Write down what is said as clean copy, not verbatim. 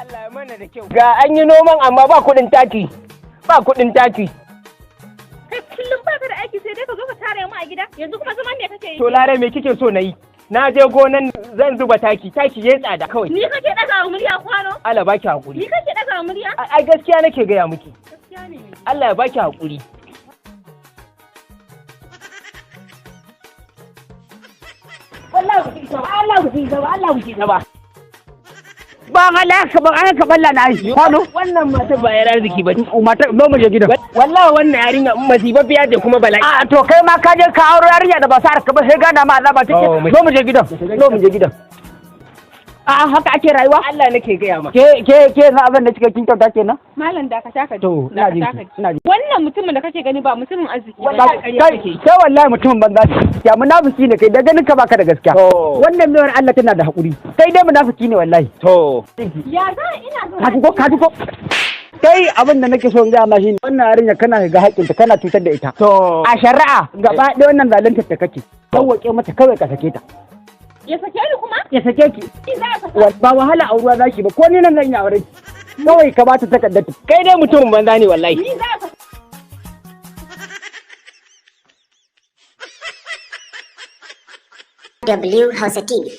Allah ya mana da kyau. Ga an yi noman amma ba kuɗin taki. Ba kuɗin taki. Kai kullum ba ka da aiki sai dai ka zo ka tare mu a gida. Yanzu kuma zaman me kake yi? To Lare, me kike so na yi? Na je gonan zan zuba taki, taki yayi tsada kawai. Ni kake daga wa murya, kwano? Allah baki hakuri. Ni kake daga wa murya? Ai gaskiya nake gaya miki. Gaskiya ne. Allah ya baki hakuri. Wallahi ku ci gaba, Allah ku ci gaba, Allah ku ci gaba. Ban Allah ka ban an ka balla na shi kwano. Wannan mata ba yar arziki ba. Mata, zo mu je gidan. Wallahi wannan yarinya in masifaffiya ce kuma bala'i. A to, kai ma ka je ka auro yarinya da ba sa ka ba, sai gana ma azaba take. Oh, Zo mu je gidan, zo mu je gidan. A haka ake rayuwa? Allah nake gaya ma. Ke ke ke, na abin da kika kin kyauta kenan. Malam, dakata ka ji. To, ina jin Dakata ki, ka ji. ina jin. Wannan mutumin da kake gani ba mutumin arziki ba. Wallahi ƙarya Kai kake. kai, wallahi mutumin banza ne ya, munafiki ne kai, da ganin ka baka da gaskiya. To. Wannan maiwar Allah tana da hakuri, kai dai munafiki ne wallahi. To. Ya za a ina zo? Ka ji ko, ka ji ko? Kai, abin da nake so in gaya ma shine wannan yarinya kana shiga haƙƙinta, kana cutar da ita. To. A shari'a gaba ɗaya wannan zaluntar ta kake. Sauwaƙe mata kawai ka sake ta. Ya sake ni kuma? Ya sake ki. Ni za a saka. Ba wahala auruwa zaki ba, ko ni nan zan yi aure ki. Kawai ka bata takardar ta. Kai dai mutumin banza ne wallahi. Ni za a saka. W Hausa TV.